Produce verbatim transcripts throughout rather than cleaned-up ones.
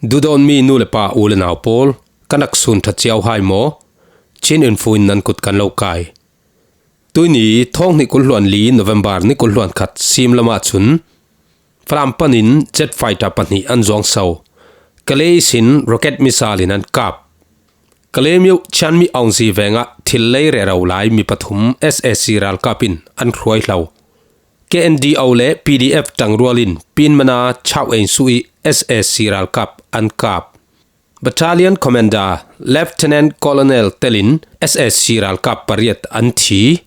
Duhdawtmi nu le pa, u le nau pawl, kan rak sun ṭha cio hai maw? Chin Info in nan kut kan lo kai. Tuini thawng hnih kul hluan li November ni kul hluan khat sim lamah cun Falam panin jet fighter pahnih an zuangso. Kalay ihsin rocket missile in an kap. Kalay Myo Chanmi Aungzi vengah thil lei rero lai mi pathum S A C ralkap in an hruaihlo. K N D O le P D F ṭangrual in Pinmana Chau Aung Su i S A C ralkap an kap. Battalion Commander Lieutenant Colonel telin S A C ralkap pariat an thi.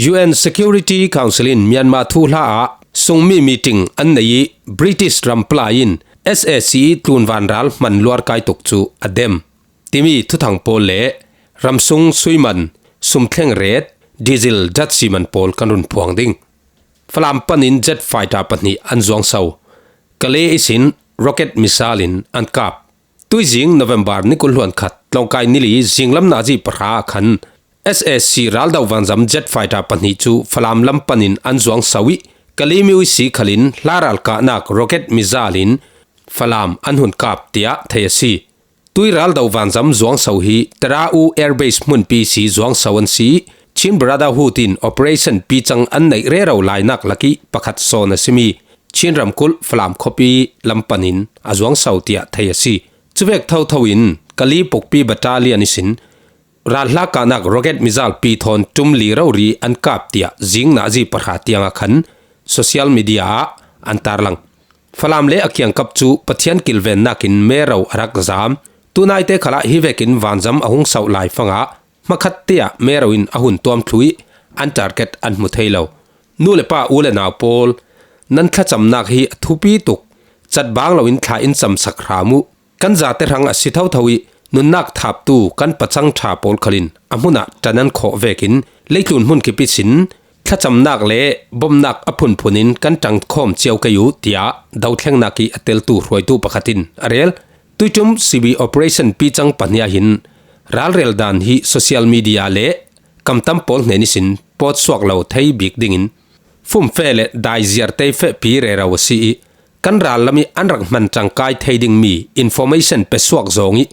U N Security Council in Myanmar thuhla ah sungmi meeting an nei i British ram palai in S A C i tlunvan ral hman luar kai tuk cu a dem timi thuthang pawl le ramsung suiman, sumthleng ret, diesel datsi man pawl kan run phuang ding. Falam panin jet fighter pahnih an zuangso. Kalay ihsin rocket missile in an kap. Tuizing November ni kul hluan khat, tlawngkai ni li zinglam nazi pahra khan S A C raldo vanzam jet fighter pahnih cu Falam lam panin an zuangso i Kalay Myo i si khalin hla ral kahnak rocket missile in Falam an hun kap tiah thei a si. Tui raldo vanzam zuangso hi Tara U Air Base hmunpi si zuangso an si i Chin Brotherhood in Operation Picang an neih rero lainak lakih pakhat sawn a simi Chin ramkulh Falam khuapi lam panin a zuangso tiah thei a si. Cuvek thotho in Kalay Pukpi Battalion ihsin ralhla kahnak rocket missile pi thawn ṭum li rori an kap tiah zing nazi pahra tiangah khan social media ah an tarlang. Falam le a kiangkap cu Pathian kilvennak in mero a rak zam. Tunaite khalah hi vekin vanzam a hung sauh laifangah hmakhatte ah mero in a hun tuam thlu i an target an hmu thei lo. Nu le pa, u le nau pawl, nan thlacamnak hi a thupi tuk. Catbang loin thla in camsak hram uh. Kan zate hrang a si thotho i nunnak thaptu kan pacang ṭha pawl khalin a hmunah ṭan an khawh vekin leitlun hmun kip ihsin thlacamnak le bomnak a phunphun in kan ṭangkhawm cio kei uh, tiah dothlengnak i a teltu hruaitu pakhat in a rel. Tuiṭum C B Operation Picang pahnih ah hin ralrel dan hi social media le kamtam pawl hnen ihsin pawtsuak lo thei bik dingin fumfe le daiziar teifehpi rero a si i kan ral lam i an rak hman ṭangkai thei dingmi information pesuak zawng i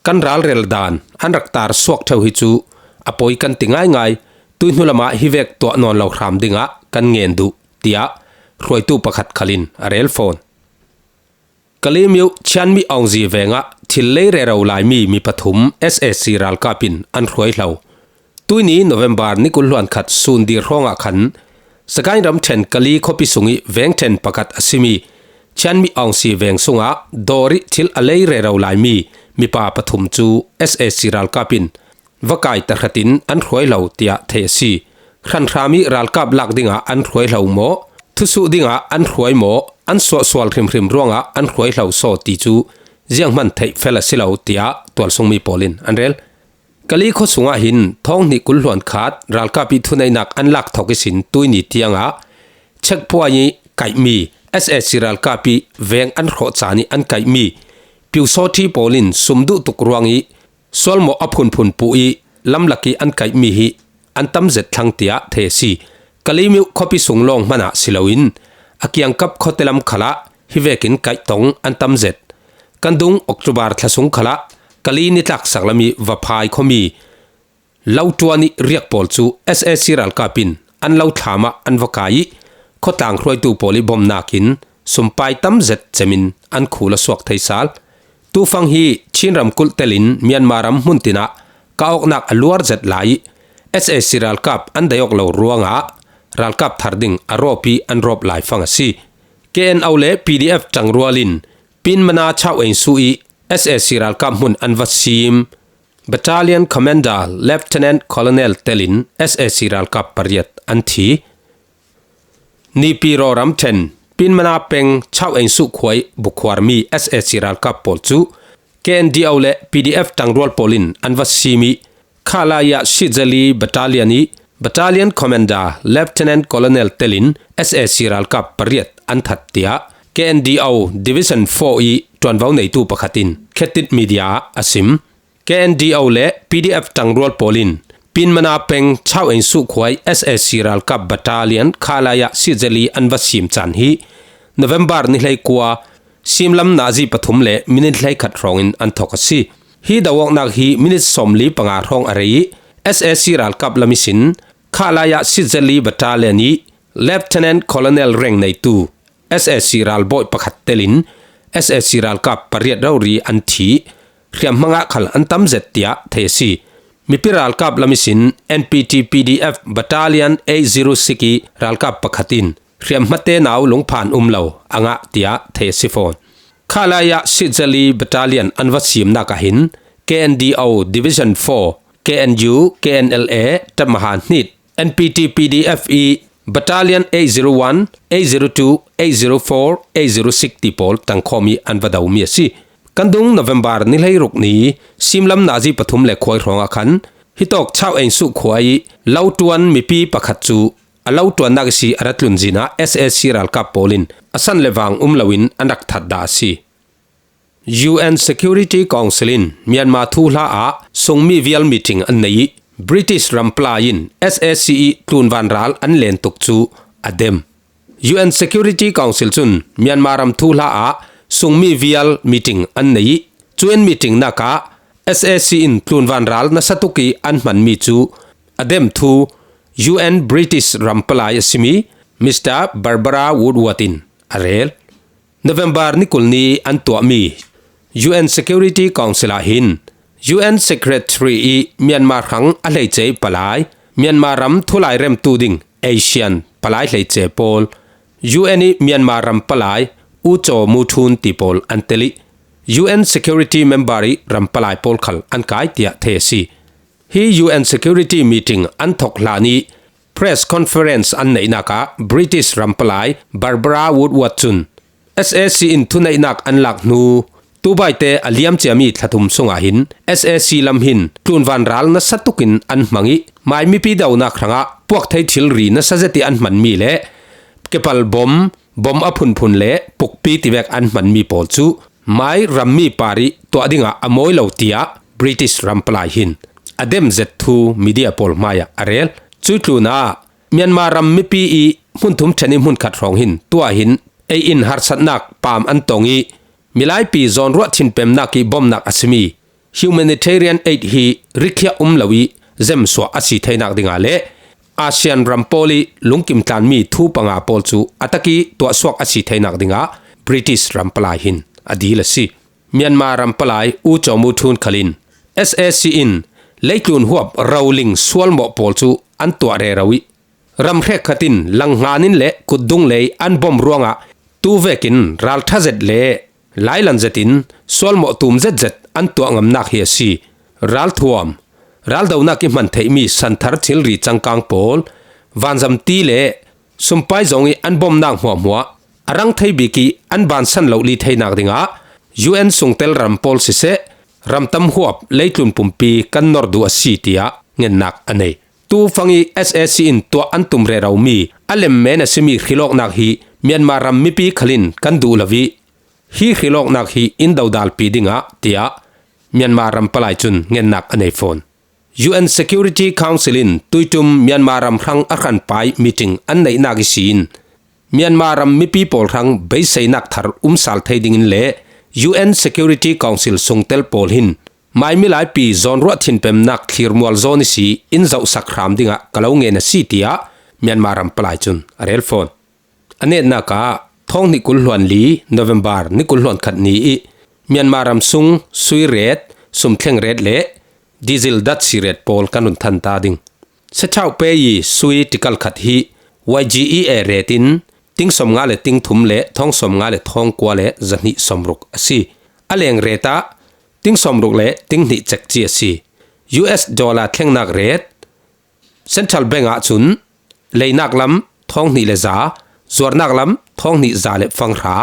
kan ralrel dan an rak tar suak ṭheu hi cu a poi kan ti ngaingai. Tuihnu lamah hi vek tuah nawn lo hram dingah kan ngen duh, tiah hruaitu pakhat khalin a rel fawn. Kalay Myo Chanmi Aungzi vengah thil lei rero laimi mi pathum S A C ralkap in an hruaihlo. Tuini November ni kul hluan khat sun dir hrawngah khan Sagaing ramṭhen Kalay khuapi sung i veng ṭhen pakhat a simi Chanmi Aungzi veng sungah dawr i thil a lei rero laimi mipa pathum cu S A C ralkap in va kai tahratin an hruaihlo tiah thei a si. Hranhram i ralkap lak dingah an hruaihlo maw, thusuh dingah an hruai maw, an suahsual hrimhrim ruangah an hruaihlo saw ti cu zianghman theih fel a si lo, tiah tualsungmi pawl in an rel. Kalay khua sungah hin thawng hnih kul hluan khat ralkap i thuneihnak an lak thawk ihsin tuini tiangah checkpoint i kaihmi S A C ralkap i veng an hrawh caan i an kaihmi Pyusawṭhi pawl in sum duh tuk ruang i sualmawh a phunphun puh i lamlak i an kaihmi hi an tam zet thlang tiah thei a si. Kalay Myo khuapi sung lawng hmanah si loin a kiangkap khuate lam khalah hi vekin kaih tong an tam zet. Kan dung October thla sung khalah Kalay nitlak sak lam i Vaphai khuami lo ṭuan i riak pawl cu S A C ralkap in an lo thlam ah an va kai i khuatlang hruaitu pawl i bomnak in sumpai tam zet cem in an khul a suak thei sal. Tufang hi Chin ramkulh telin Myanmar ram hmun tinah ka awknak a luar zet lai i S A C ralkap an dei awk lo ruangah ralkap thar ding a rawpi an rawp laifang a si. K N O le P D F ṭangrual in Pinmana Chau Aung Su i S A C ralkap hmun an va sim. Battalion Commander Lieutenant Colonel telin S A C ralkap pariat an thi. Nipiro ramṭhen Pinmana peng Chau Aung Su khua i bukhuarmi S A C ralkap pawl cu K N D O le P D F ṭangrual pawl in an va sim i Khalaya Shizali Battalion i Battalion Commander Lieutenant Colonel telin S A C ralkap pariat an that tiah K N D O Division four i ṭuanvo neitu pakhat in Khetit Media ah a sim. K N D O le P D F ṭangrual pawl in Pinmana peng Chau Aung Su khua i S A C ralkap battalion Khalaya Shizali an va sim caan hi November ni hleikua simlam nazi pathum le minit hleikhat hrawngin an thawk a si. Hi do awknak hi minit sawmli panga hrawng a rei ih, S A C ralkap lam ihsin Khalaya six Z Battalion ih Lieutenant Colonel rank neitu S A C ralbawi pakhat telin S A C ralkap pariat rori an thi ih, hriamhmangah khal an tam zet tiah thei a si. Mipi ralkap lam ihsin N P T P D F Battalion eight zero six ih ralkap pakhat in hriamhma tenau lungphan um lo a ngah tiah thei a si fawn. Khalaya six Z Battalion an va simnak ah hin K N D O Division four, K N U, K N L A, Tamaha hnit, N P T P D F ih Battalion eight zero one, eight zero two, eight zero four, eight zero six ti pawl tangkhawm ih an va domi a si. Kan dung November ni hleiruk ni simlam nazi pathum le khuai hrawngah khan hitawk Chau Eng Suk khua ih lo ṭuan mipi pakhat cu a lo ṭuannak ihsi a ra tlun zin ah S A C ralkap pawl in a san le vang um loin an rak that dah a si. U N Security Council in Myanmar thuhla ah sungmi vial meeting an nei ih, British ram palai in S A C ih tlunvan ral an len tuk cu a dem. U N Security Council cun Myanmar ram thuhla ah sungmi vial meeting an nei ih, cu in meeting nak ah S A C in tlunvan ral nasa tuk ih an hmanmi cu a dem thu U N British ram palai a simi Mister Barbara Woodward in a rel. November ni kul ni an tuahmi U N Security Council ah hin U N Secretary ih Myanmar hrang a hleice ih palai, Myanmar ram thulai remtu ding ASEAN palai hleice pawl, U N ih Myanmar ram palai U Kyaw Moe Tun ti pawl an tel ih, U N Security Member ih ram palai pawl khal an kai tiah thei a si. Hi U N Security Meeting an thok hlan ih press conference an neihnak ah British ram palai Barbara Woodward cun S A C in thuneihnak an lak hnu, tubaite a liam ciami thla thum sungah hin S A C lam hin tlunvan ral nasa tukin an hmang ih, mai mipi donak hrangah puak thei thilri nasa zet ih an hmanmi le kepal bom, bom a phunphun le pukpi tivek an hmanmi pawl cu mai rammi par ih tuah dingah a mawi lo, tiah British ram palai hin a dem zet thu media pawl hmaiah a rel. Cui tlunah Myanmar ram mipi ih hmun thum ṭhen ih hmun khat hrawng hin tuah hin ei in harsatnak paam an tong ih, milaipi zawnruah thinpemnak ih bomnak a simi humanitarian aid hi rikhiah um lo ih zemsuah a si theinak dingah le ASEAN ram pawl ih lungkim tlanmi thu panga pawl cu a tak ih tuahsuak a si theinak dingah British ram palai hin a dil a si. Myanmar ram palai U Kyaw Moe Tun khal in S A C in leitlun huap roling sualmawh pawl cu an tuah rero ih, ram hrekkhat in langhngan in le kutdung lei an bom ruangah tu vekin ralṭha zet le lailan zetin sualmawh tum zetzet an tuah ngamnak hi a si. Ralthuam, raldonak ih hman theihmi santhar thilri cangkang pawl, vanzamti le sumpai zong ih an bomnak hmuahhmuah a rang thei bik ih an bansan lohli theinak dingah U N sungtel ram pawl siseh, ramtam huap leitlun pumpi kan nor duh a si, tiah ngennak a nei. Tu fang ih S A C in tuah an tum reromi a lemmen a simi hrilawknak hi Myanmar ram mipi khal in kan duh lo ih, hi hrilawknak hi in dodalpi dingah, tiah Myanmar ram palai cun ngennak a nei fawn. U N Security Council in tuiṭum Myanmar ram hrang a hranpa ih meeting an neihnak ihsin Myanmar ram mipi pawl hrang beiseinak thar um sal thei dingin le U N Security Council sungtel pawl hin mai milaipi zawnruah thinpemnak thlirmual zawn ihsi in zohsak hram dingah ka lo ngen a si, tiah Myanmar ram palai cun a rel fawn. A netnak ah thawng hnih kul hluan li November ni kul hluan khat ni ih Myanmar ram sung sui ret, sumthleng ret le diesel datsi ret pawl kan run than ta ding. Sachau pei sui tikal khat hi Y G E A ret in ting sawmnga le ting thum le thawng sawmnga le thawng kua le zahnih sawmruk a si. A leng ret ah ting sawmruk le ting hnih cekci a si. U S dollar thlengnak ret, Central Bank ahcun leinak lam thawng hnih le za, zuarnak lam thawng hnih za le fanghra,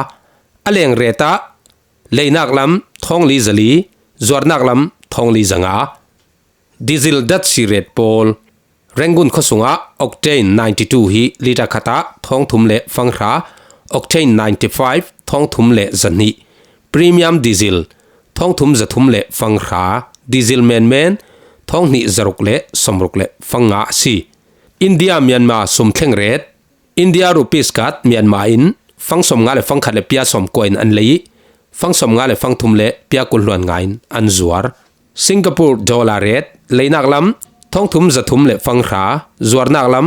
a leng ret ah leinak lam thawng li zali, zuarnak lam thawng li zanga. Diesel datsi ret pawl, Rangoon khuasungah octane ninety two hi liter khat ah thawng thum le fanghra, octane ninety five thawng thum le zahnih, premium diesel thawng thum zathum le fanghra, diesel menmen thawng hnih zaruk le sawmruk le fanga a si. India Myanmar sumthleng ret, India rupees card Myanmar in fang sawmnga le fang khat le pia sawmkua in an lei ih, fang sawmnga le fang thum le pia kul hluan nga in an zuar. Singapore dollar rate, leinak lam, thawngthum zathum le fang hra, zuarnak lam,